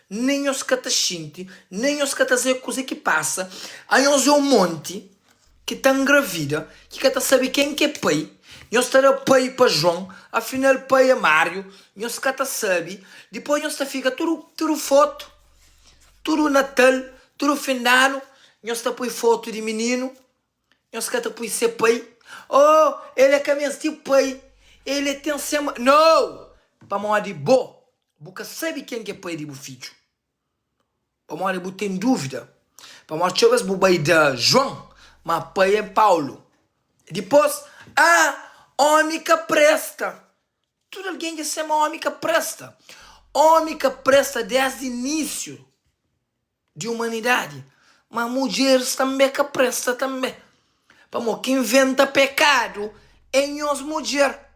Nen nhos ka ta xinti, nen nhos ka ta sabe kuzê ki pasa. Anhos é un monti ki ta ngravida, ki ka ta sabe ken ki é pai. Nhos ta da pai pa João, afinal pai é Mário, nhos ka ta sabe. Dipôs nhos ta fika tudu tudu fotu, tudu Natal, tudu fin di anu, nhos ta poi fotu di mininu, nhos ka ta poi se pai. Oh, el é ka meste pai, el é ten se ma. No! Pamodi bo, bu ka sabe ken ki é pai di bu fidju. Pamodi bu ten dúvida. Pamodi txeu bês bu bai da Juan, má pai é Paulu. Dipôs, ah, ómi ka presta. Tudu algen dja sabe ma ómi ka presta. Ómi ka presta désdi inísiu di umanidadi. Má mudjeris tanbê ka presta tanbê. Pamodi ki inventa pekadu é nhos mudjer.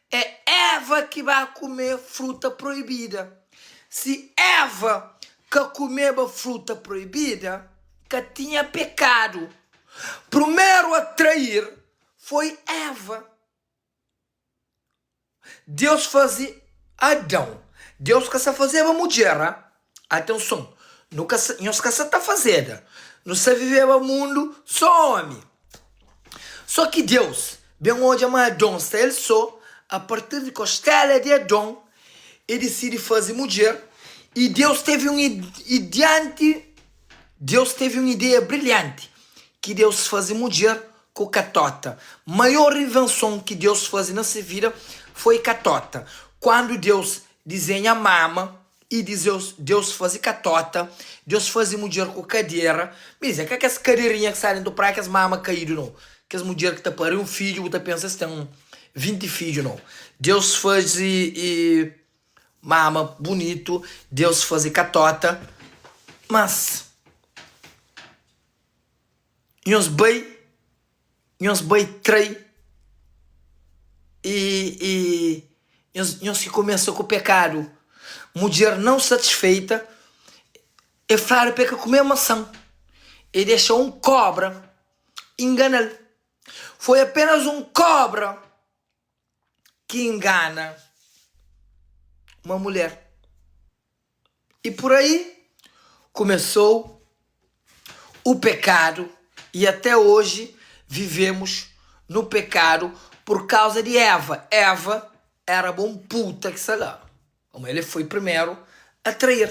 É Eva ki ba kume fruta proibida. Si Eva ka kumeba fruta proibida, ka tinha pekadu. Primeru a trair foi Eva. Deus faze Adão. Deus ka sa fazeba mudjer, a. Atenson, nu ka sa, nhos ka sa ta fazeda. Nu sa viveba mundu so omi. So ki Deus ben odja ma Adon sta el so, a partir di kostela di Adon, e disidi faze mudjer, i Deus tevi un idianti, Deus tevi un ideia brilhanti, ki Deus faze mudjer ku katota. Maior invenson ki Deus faze na se vida foi katota. Kuandu Deus dizenha mama i Deus, Deus faze katota, Deus faze mudjer ku kadera. Mi dize, ka kes kaderinha ki sta dentu praia, kes mama kaídu no. Kes mudjer ki ta pari un fidju, bu ta pensa es ten 20 fidju no. Deus faze i mama bunitu, Deus faze katota, mas Nhos bai, nhos bai trai i, i nhos, nhos ki kumesa ku pekadu. Mudjer não satisfeita, e fladu pa e ka kume masan, e dexa un kobra ingana-l. Foi apenas un kobra ki ingana uma mulher. E por aí começou o pecado e até hoje vivemos no pecado por causa de Eva. Eva era bom puta que sei lá. Como ele foi primeiro a trair.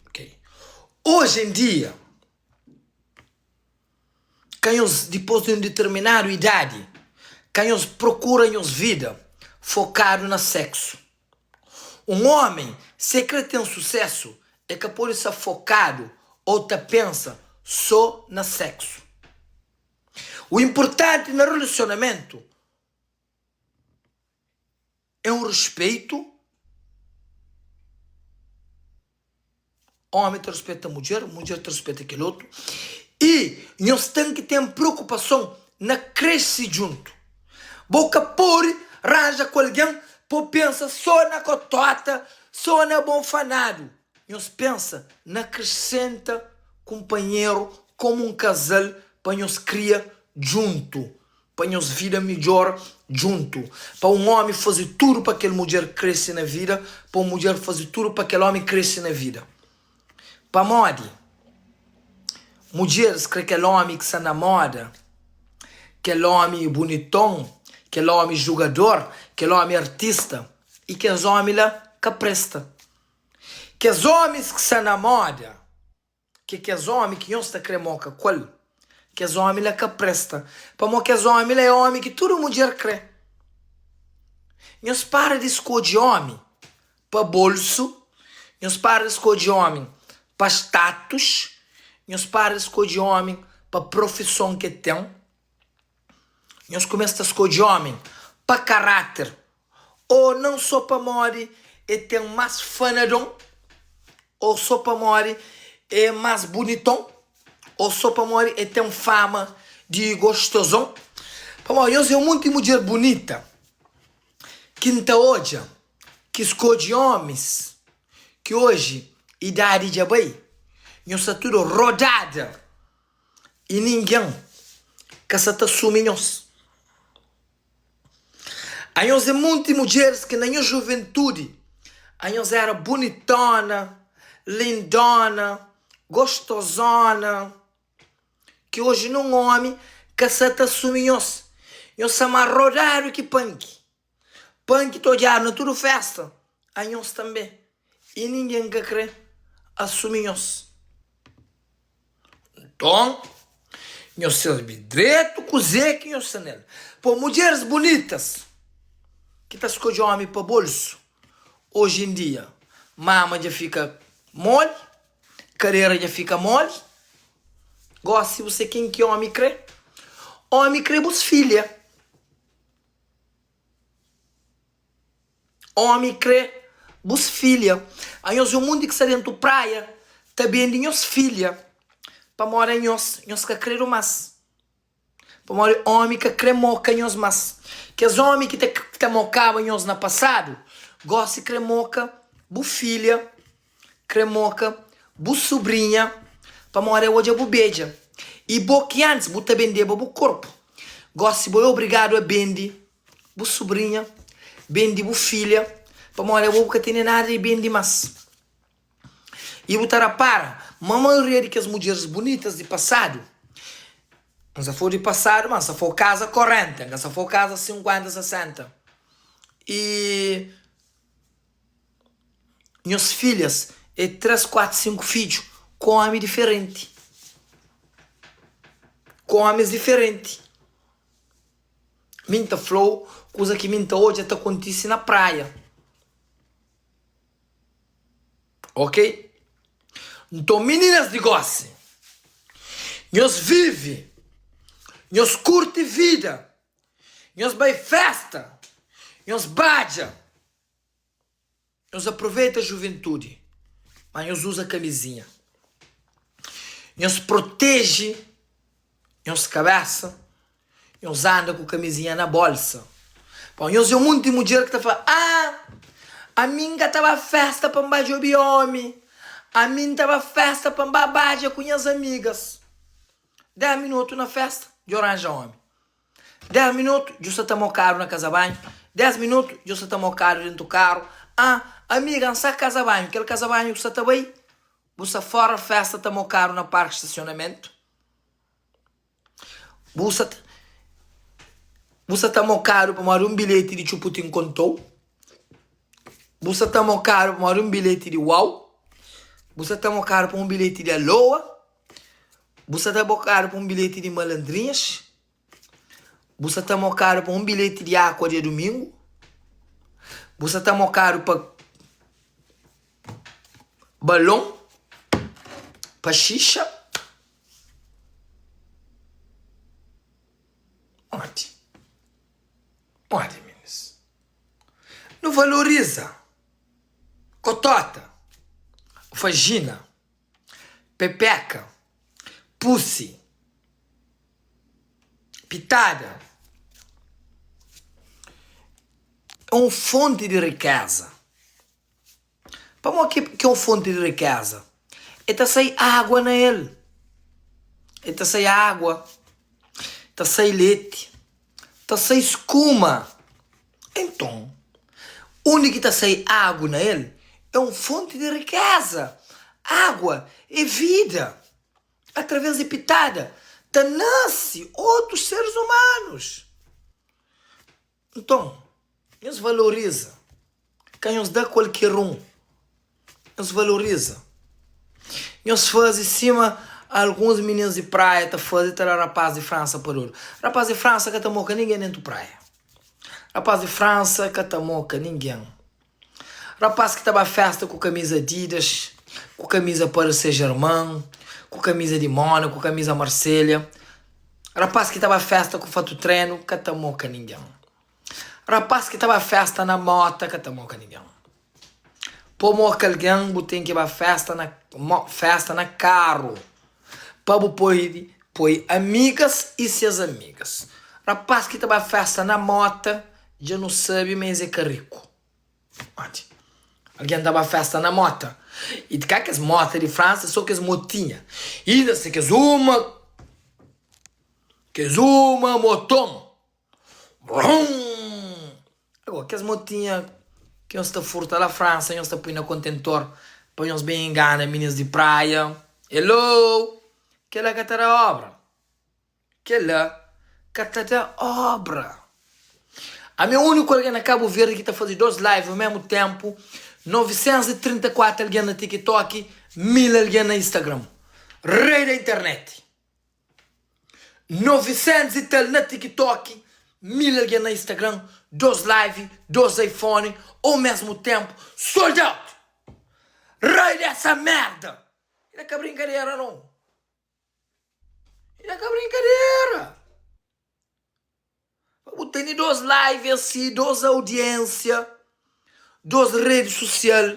Ok. Hoje em dia, Ka nhos, dipôs di un diterminadu idadi, ka nhos prokura nhos vida fokadu na séksu. Un ómi, si el krê ten susésu, el ka pode sta fokadu ô ta pensa sô na séksu. U inportanti na relasionamentu é un ruspetu. Ómi ta ruspeta mudjer, mudjer ta ruspeta kel otu. I nhos ten ki ten preokupason na krese djuntu. Bo ka pode ranja ku algen pa bo pensa sô na kotóta, sô na bon fanadu. Nhos pensa na krisenta kunpanheru kómu un kazal pa nhos kria djuntu. Pa nhos vida midjora djuntu. Pa un ómi faze tudu pa kel mudjer krese na vida, pa un mudjer faze tudu pa kel ómi krese na vida. Pamodi? Mudjeris krê kel ómi ki sta na móda, kel ómi buniton, kel ómi jugador, kel ómi artista. I kes ómi la ka presta. Kes ómis ki sta na móda. Ke kes omi ki nhos ta kre moka ku el, kes omi la ka presta, pamo kes omi la é omi ki tudu mudjer kre. Nhos para di skodje omi pa bolsu, nhos para di skodje omi pa status, nhos para di skodje omi pa profison ke ten. Nhos kumesa ta skodje ómi pa karáter ô não sô pamodi el ten más fanadon ô sô pamodi el é más buniton ô sô pamodi el ten fama di gostozon. Pamodi nhos é un monti mudjer bunita ki N ta odja ki skodje ómis ki oji idadi dja bai, nhos sta tudu rodada. I ningen ka sa ta sumi nhos. Anhos é monti mudjeris ki na nhos juventudi. Anhos éra bunitóna, lindóna, gostozóna, ki oji nun ómi ka sa ta asumi nhos. Nhos sta más rodadu ki panki. Panki ta odjadu na tudu fésta, anhos tanbê, i ningen ka krê asumi nhos. Nton, nhos sabe dretu kuzê ki nhos sta nel. Pô mudjeris bunitas ki ta skodje ómi pa bolsu. Oji en dia, mama dja fika moli, kadera dja fika moli. Gósi bu se ken ki ómi krê? Ómi krê bus filha. Omi kre bus filha. Anhos e un munti ki sta dentu praia ta bendi nhos filha pamodi anhos nhos ka kredu mas. Pamodi omi ka kre moka nhos mas. Kes omi ki ta mokaba nhos na pasadu gosi kre moka bu filha, kre moka bu subrinha pamodi el odja bu bedja. I bo ki antis bu ta bendeba bu korpu gosi bo e obrigadu a bendi bu subrinha bende bu filha pamodi abo bu ka tene nada di bende mas. I bu ta rapara ma maioria di kes mudjeris bunitas di pasadu, N sa fo di pasadu ma N sa fo kaza 40, N ka sa fo kaza 50, 60. I nhos filhas é 3, 4, 5 fidju ku omi diferenti, ku omis diferenti. Mi N ta fla-u kuza ki mi N ta odja ta kontise na praia. Ok? Nton mininas di gósi, nhos vive, nhos kurti vida, nhos bai fésta, nhos badja. Nhos aproveita juventudi, ma nhos uza kamizinha. Nhos proteje nhos kabesa, nhos anda ku kamizinha na bolsa. Pa nhos é un monti mudjer ki ta fla, Ah, ami N ka ta ba festa pa N ba djobe omi, ami N ta ba festa pa N ba badja ku nhas amigas. 10 minutu na festa, dja ranja omi. 10 minutu djo sa ta mokadu na kaza banhu 10 minutu djo sa ta mokadu dentu karu ah amiga N sa kaza banhu kel kaza banhu ku sa ta bai bu sa fora festa ta mokadu na parki stasionamentu bu sa ta bu sa ta mokadu pamodi un bilheti di txuputin kontou bu sa ta mokadu pamodi un bilheti di wau bu sa ta mokadu pa un bilheti di aloa Bu sa ta bokadu pa un bilheti di malandrinhas? Bu sa ta mokadu pa un bilheti di Aqua dia dumingu? Bu sa ta mokadu pa balon? Pa xixa? Modi? Modi minis? Nu valoriza kotota, vagina. Pepeka, pussy, pitada é un fonti di rikeza. Pamodi ki é un fonti di rikeza? El ta sai agua na el, el ta sai agua, ta sai leti. Ta sai skuma. Enton, undi ki ta sai agu na el é un fonti di rikeza. Agua é vida. Através di pitada ta nase otus seris umanus. Nton, nhos valoriza. Ka nhos da kualker un. Nhos valoriza. Nhos faze sima alguns minis di praia ta faze, ta da rapaz di Fransa pa dodu. Rapaz di Fransa ka ta moka ningen dentu praia. Rapaz di Fransa ka ta moka ningen. Rapaz ki ta ba festa ku kamiza Adidas, ku kamiza Paris Saint Germain, ku kamiza di Monaco, ku kamiza Marselha. Rapaz ki ta ba festa ku fatu trenu ka ta moka ningen. Rapaz ki ta ba festa na mota ka ta moka ningen. Po moka algen bu ten ki ba festa na festa na karu pa bu pode poi amigas i ses amigas. Rapaz ki ta ba festa na mota dja nu sabe ma es é ka riku. Odja, algen ta ba festa na mota i ka kes mota di Fransa so kes motinha inda se kes uma kes uma moton. Brum! Agora, kes motinha. Ki nhos ta furta la Fransa nhos ta pui na kontentor pa nhos ben ingana minis di praia. Hello! Kela ka ta da obra. Kela ka ta da obra. Ami é uniku algen na Kabu Verdi ki ta fazi 2 live ao mesmu tempu, 934 algen na TikTok, 1000 algen na Instagram. Rei da internet. 900 y tal na TikTok, 1000 algen na Instagram, 2 live, 2 iPhone ao mesmu tempu, sold out! Rei dessa merda! Kel-la ka brinkadera nau. Kel-la ka brinkadera. Pa bu tene 2 live asi, 2 audiência, 2 rede social.